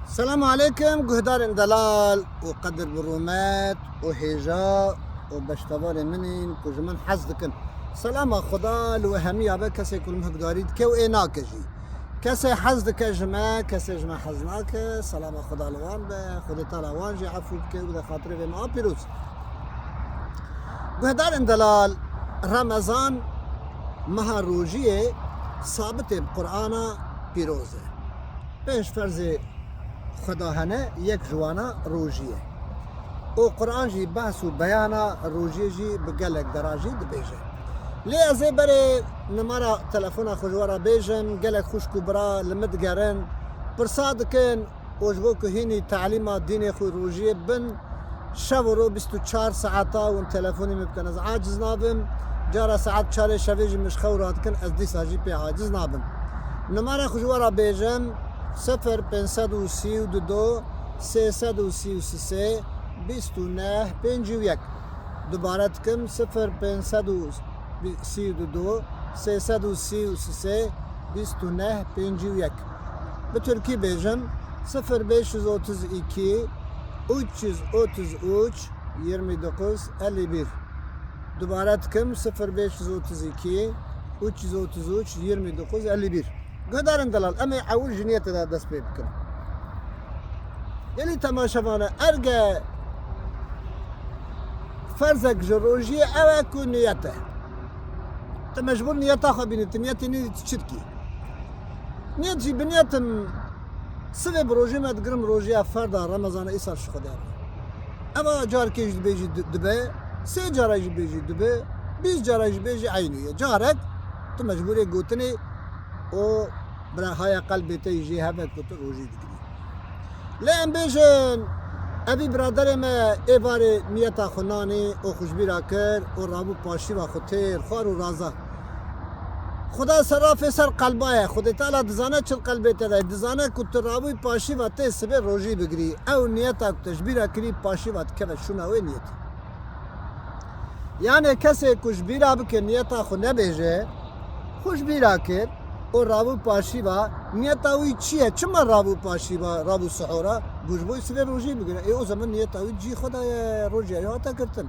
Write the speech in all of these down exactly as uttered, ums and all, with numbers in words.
Selam aleykum, guhdarên delal û qedir bi rûmet û hêja û beştevarê min in ku ji min hez dikin. Selama Xuda li we hemiya be, kesê ku li min hukdarî dike û ê nake jî. Kesê hez dike ji me, kesê ji me hez nake, selama Xuda li wan be, Xwedê Teala wan jî efû bike û bide xatirê vê meha pîroz. Guhdarên delal, Remezan meha rojiyê sabitê bi Qur'ana pîroz e. Pênc ferzê Xweda hene, yek ji wana rojî ye. Û Quran jî behs û beyana rojiyê jî bi gelek deran jî dibêje. Lê ez ê berê nimara telefona xwe ji we re bêjim, gelek xwişk û bira li min digerin, pirsa dikin, û ji bo ku hînî telîma dînê xwe rojiyê bin, şev û ro bîst û çar saeta hûn telefonê min bikin. Ez aciz nabim. Cara saet çarê şevê jî min ji xew radikin, ez dîsa jî pê aciz nabim. Nimara xwe ji we re bêjim, sifir pênc sed û sî û du, sê sed û sî û sê, bîst û neh, pêncî û yek. Dubare dikim, sifir pênc sed û sî û du, sê sed û sî û sê, bîst û neh, pêncî û yek. Bi tirkî bêjim, sifir beş yüz otuz iki, üç yüz otuz üç, yirmi dokuz, elli bir. Dubare dikim, sifir beş yüz otuz iki, üç yüz otuz üç, yirmi dokuz, elli bir. Guhdarên delal, em ê ewil ji niyetê de dest pê bikin. Gelî temaşevane, erge ferzek ji rojiyê ew e ku niyet e. Tu mecbûr niyeta xwe bînî, tu niyetê nî tu çi dikî? Niyet jî bi niyetim sivê bi rojê me digirim, rojiya ferda Remezana îsal ji Xwedê re. Eva carkê jî dibêjî di-, dibe, sê cara jî bêjî dibe, bîst cara jî bêjî eynî ye. Carek tu mecbûrê gotinê û birahaya qelbê te jî hebe ku tu rojî digirî. Lê em bêjin, evî biraderê me êvarê niyeta xwe nanî û xwe ji bîra kir û rabû paşîva xwe têr, xwar û raza. Xuda serafê ser qelba ye. Xwedê Teala dizane çi qelbê te de ye. Dizane ku tu rabûyî paşîva tê sibê rojî bigirî. Ew niyeta ku te ji bîra kirî paşîva dikeve şûna wê niyetî. Yanê kesê ku ji bîra bike niyeta xwe nebêje, xwe ji bîra kir û rabû paşîva, niyeta wî çi ye? Çima rabû paşîva, rabû sihora? Ku ji bo sibê rojî bigire. Ê, o zaman niyeta wî cî xwe daye, rojiyê hate girtin.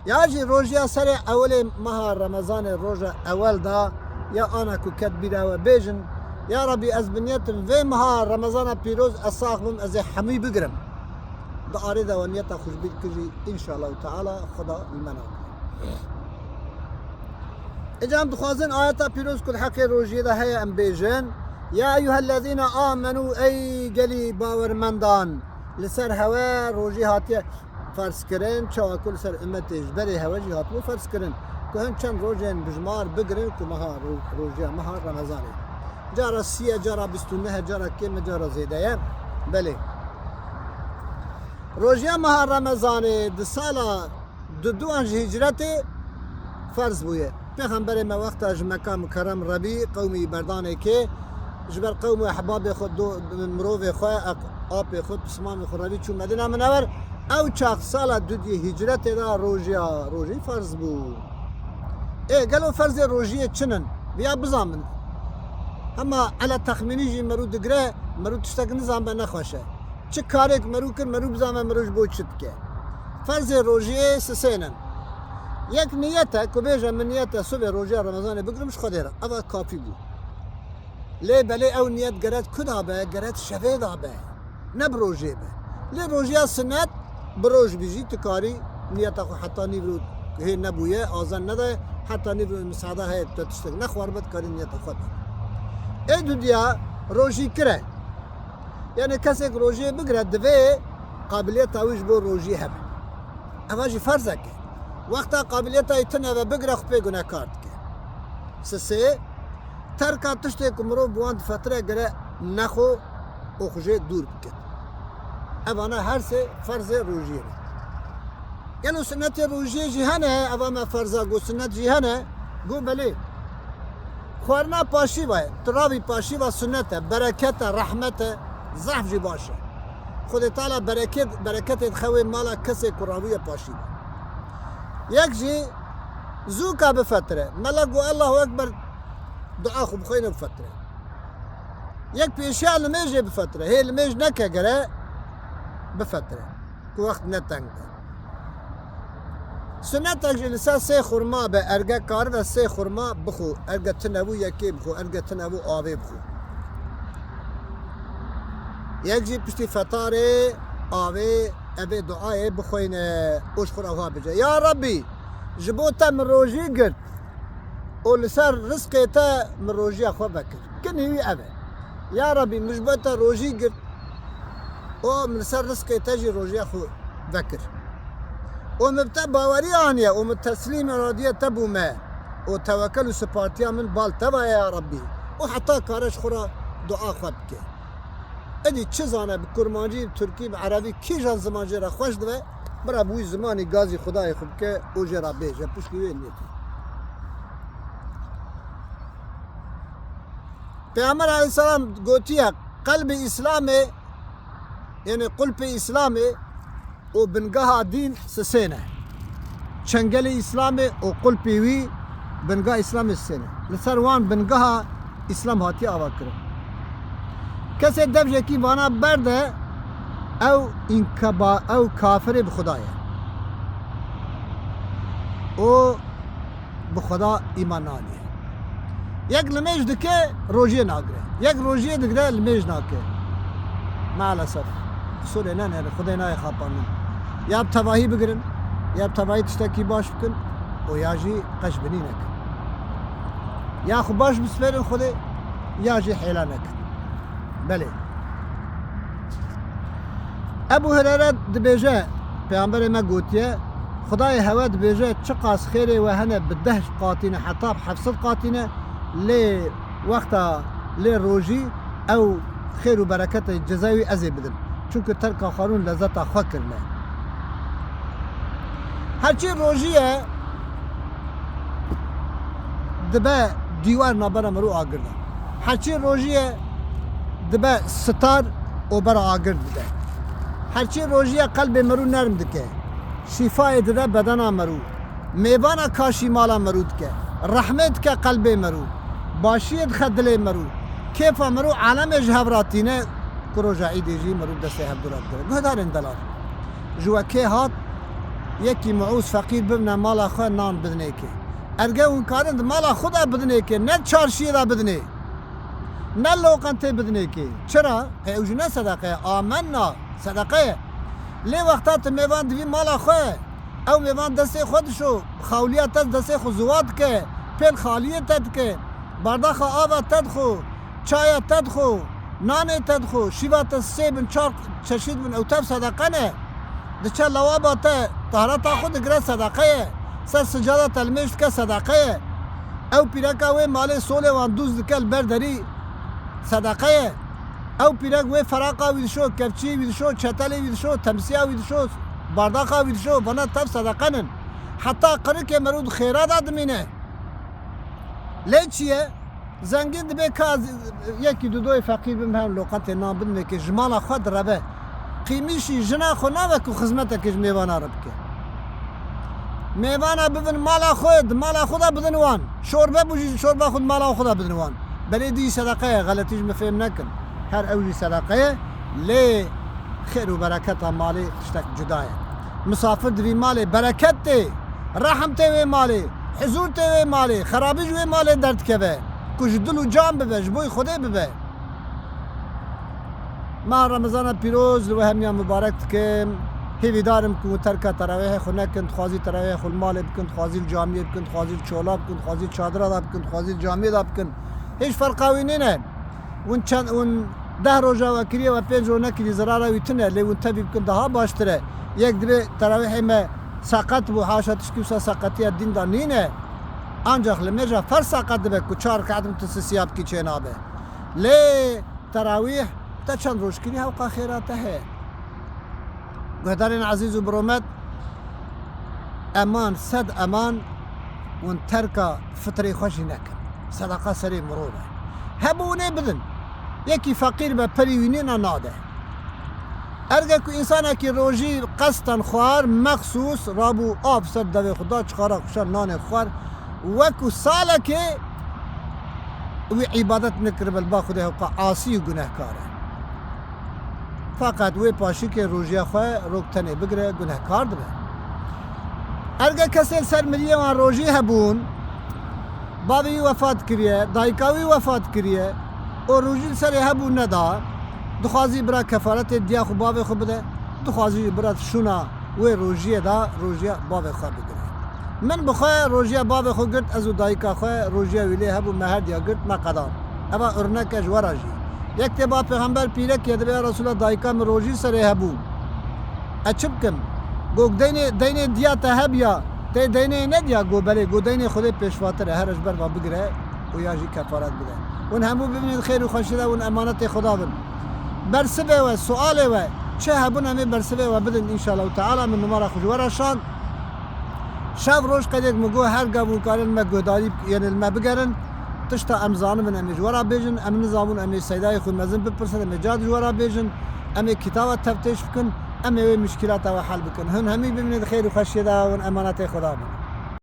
Ya jî rojiya serê ewilê meha Remezanê, roja ewel da, ya ana ku ket bîra we bêjin, ya Rebî, ez bi niyetim vê meha Remezana pîroz ez sax bim, ez ê hemî bigirim. Di arê de we niyeta xwe ji bîr kir jî, înşallahu teala Xweda li me nake. Îca em dixwazin ayeta pîroz ku di heqê rojiyê de heye em bêjin, Ya eyyuhellezîne amenû, ey gelî bawermendan, li ser hewe rojî hatiye ferz kirin, çawa ku li ser ummetê ji berê hewe jî hatibû ferz kirin, ku hin çend rojên bijmar bigirin ku meha ro-, rojiya meha Remezanê. Cara sî ye, cara bîst û neh e, cara kêm e, cara zêde ye. Belê. Rojiya meha Remezanê di sala duduan ji hicretê ferz bûye. Pêxemberê me wexta ji Meka Mukerrem rebî, qewmî berdanê kê, ji ber qewm û ehbabê xwe, do-, mirovê xwe, aq-, apê xwe, pismamê xwe rebî çû Medîna Minewer. Ew çax sala dudiyê hicretê de rojiya rojî ferz bû. Ê, gelo ferzê rojiyê çi nin? Viya bizanbin. Hema ele texmînî jî merû digire, merû tiştek nizanbe nexweş e. Çi karêk merû kir, merû bizanbe merû ji bo çi dike. Ferzê rojiyê sisê nin. Yek niyet e, ku bêje min niyet e sibê rojiya Remezanê bigirim ji Xwedê re. Eva kafî bû. Lê belê ew niyet geret ku da be, geret şevê da be. Ne bi rojê be. Lê rojiya sinet bi roj bî jî tu karî niyeta xwe heta nîvro hê nebûye, azan nedaye, heta nîvro misada heye tu tiştek nexwar be, tu karî niyeta xwe be. Ê dudiya rojî kire. Yani kesek rojiyê bigire, divê qabiliyeta wî ji bo rojî hebe. Eva jî ferzek e. Wexta qabiliyeta wî tune ve bigire, xwe pê gunehkar dike. Sisê, terka tiştê ku mirov bi wan difetire gere nexwe û xwe jê dûr bike. Evana her sê ferzê rojiyê ne. Gelo sinetê rojiyê jî hene, eva me ferza got, sinet jî hene? Got belê. Xwarina paşîva ye. Tu ravî paşîva, sinet e, bereket e, rehmet e, zehf jî baş e. Xwedê Teala bereket, bereketê dixe wê mala kesê ku ravûye paşîva. Yek jî zûka bifetire. Mela got Allahu Ekber, dua xwe bixweyne bifetire. Yek pêşiya limêjê bifetire. Hê limêj neke gere bifetire. Ku wext ne teng be. Sunetek jî li ser sê xurma be, erge karibe sê xurma bixwe. Erge tune bû yekê bixwe, erge tune bû avê bixwe. Yek jî piştî fetarê avê evê duayê bixweyne û ji xwe re wiha bêje, Ya Rabbî, ji bo te min rojî girt û li ser rizqê te min rojiya xwe vekir. Kinî wî ev e. Ya Rabbî, min ji bo te rojî girt û min li ser rizqê te jî rojiya xwe vekir. Û min bi te bawerî aniye û min teslîm eradiyê te bûme û tewekel û sipartiya min bal te ve ye ya Rabbî. Û heta kare ji xwe re dua xwe bike. Êdî çi zane, bi kurmancî, bi tirkî, bi erebî, kîjan ziman jê re xweş dibe, bira bi wî zimanî gazî Xwedayê xwe bike û jê re bêje, piştî wê nêxwe. Pêxember aleyhisselam gotiye, qelbê Îslamê, yanî qulpê Îslamê û bingeha dîn sisê ne. Çengelê Îslamê û qulpê wî bingeha Îslamê sisê ne. Li ser wan bingeha Îslam hatiye avakirin. Kesê devjekî vana berde, ew înkeba-, ew kafirê bi Xuda ye. Û bi Xweda îman naniye. Yek limêj dike, rojiyê nagire. Yek rojiyê digire, limêj nake. Maalesef. Qisûrê ne, ne, Xwedê nayê xapandin. Ya bi tevahî bigirin, ya bi tevahî tiştekî baş bikin û ya jî qeşbinî nekin. Ya xwe baş bispêrin Xwedê, ya jî hêla nekin. Belê. Ebu Hureyre dibêje, Pêxemberê me gotiye, Xwedayê hewe dibêje, çiqas xêrê we hene bi deh qatî ne, heta bi heft sed qatî ne, lê wexta lê rojî ew xêr û bereketê cezayê wî ez ê bidim. Çunku terka xwarûn lezeta xwe kirine. Herçî rojî ye, dibe dîwar nabera mirû agir de. Herçî rojî ye, dibe sitar û bera agir dide. Herçî rojî ye, qelbê mirû nerm dike. Şîfayê dide bedena mirû. Mêvana kaşî mala mirû dike. Rehmê dike qelbê mirû. Başiyê dixe dilê mirû. Kêfa mirû alemê ji hev re tîne. Ku roja îdê jî mirû destê hevdû re digire. Guhdarên delal. Ji we kê hat, yekî miûz feqîr bibine mala xwe nan bidinê kê. Erge hûn karin di mala xwe de bidinê kê, ne çarşiyê de bidinê. Ne loqentê bidinê kê. Çira? E, ew jî ne sedeqe ye. Amenna. Sedeqe ye. Lê wexta tu mêvan divî mala xwe, ew mêvan destê xwe dişo, xawliya te destê xwe ziwa dike, pêl xaliyê te dike, bardaxa ava te dixo, çaya te dixo, nanê te dixo, şîva te sê bin, çar çeşîd bin, ew tev sedeqe ne. Diçe lewaba te, tahreta xwe digire, sedeqe ye. Ser sicada te limêj dike, sedeqe ye. Ew pîreka wê malê solê wan dûz dike li ber derî, sedeqe ye. Ew pîrek wê feraqa wî dişo, kevçiyê wî dişo, çetelê wî dişo, temsiya wî dişo, bardaxa wî dişo, vana tev sedeqenin. Heta qirikê merû di xêra de dimîne. Lê çi ye? Zengîn dibe ka z-, yekî dudoyê feqîr bin hem loqetê nan bidinê ke ji mala xwe direve. Qîmîşî jina xwe nabe ku xizmeteke ji mêvana re bike. Mêvana bibin mala xwe, di mala xwe de bidin wan. Şorbe bû jî şorba xwe di mala xwe de bidin wan. Belê dî sedeqe ye, xeletî ji min fêm nekin. Her ew jî sedeqe ye, lê xêr û bereketa malê tiştek cuda ye. Misafir di vî malê bereket tê, rehm tê wê malê, huzûr tê wê malê, xerabî ji wê malê derdikeve. Ku ji dil û can bibe, ji bo Xwedê bibe. Meha Remezana pîroz li we hemiyan mibarek dikim. Hêvîdar im ku terka terawêhê xwe nekin, dixwazî terawêhê xwe li malê bikin, dixwazî li camiyê bikin, dixwazî li çola bikin, dixwazî li çadira de bikin, dixwazî li camiyê de bikin. Hiç ferqa wî nîne. Hûn çend, hûn deh roja we kiriye, we pênc roj nekirî, zerara wî tune, lê hûn tevî bikin daha baştir e. Yek divê terawêhê me seqet bû, haşa tişkî wisa seqetiya dîn de nîne. Ancax li mêja ferz seqet dibe ku çar rekat tu sisiya bikî çênabe. Lê terawîh te çend roj kirî hewqa xêra te heye. Guhdarên ezîz û biromet, eman, sed eman, hûn terka fitrê xwe jî nekin. Sedeqa serê mirov e. Hebûnê bidin. Yekî feqîr be, perî wî nîna nade. Erge ku însanekî rojî qesten xwar, mexsûs, rabû av ser devê xwe da, çixara xwe şand nanê xwar, wekû salekê wî îbadet nekiribe li ba Xwedê hewqa asî û gunehkar e. Feqet wê paşîkê rojiya xwe rok tenê bigire, gunehkar dibe. Erge kesê li ser miriyê wan rojî hebûn, bavê wî wefat kiriye, dayika wî wefat kiriye û rojî li serê hebû neda, dixwazî bira kefaretê diya xwe bavê xwe bide, dixwazî jî bira şûna wê rojiyê de rojiya bavê xwe bigire. Min bi xwe rojiya bavê xwe girt, ez û dayika xwe rojiya wî lê hebû, me her diya girt, me qedand. Eva urnek e ji we re jî. Yek tê ba Pêxember pîrek ye, dibê ya Resûla dayika min rojî serê hebû. Ez çi bikim? Got deynê, deynê diya te hebiya, tê deynê nediya? Got belê. Got deynê Xwedê pêşvatir e, here ji ber va bigire û ya jî kefaret bide. Hûn hemû bimînin xêr û xweşiyê de, hûn emanetê Xweda bin. Bersivê we, sualê we çi hebûn em ê bersivê we bidin înşallah teala, min numara xwe ji we re şand. Şev roj qedek min got her gav hûn karin me guhdarî yên li me bigerin. Tişta em zanibin em ê ji we re bêjin, em nizanibûn em ê seydayê xwe mezin bipirsin, em ê car ji we re bêjin, em ê kitaba teftêş bikin, em ê wê muşkilata we hel bikin. Hûn hemî bimînin di xêr û xweşiyê de, hûn emanetê Xweda bin.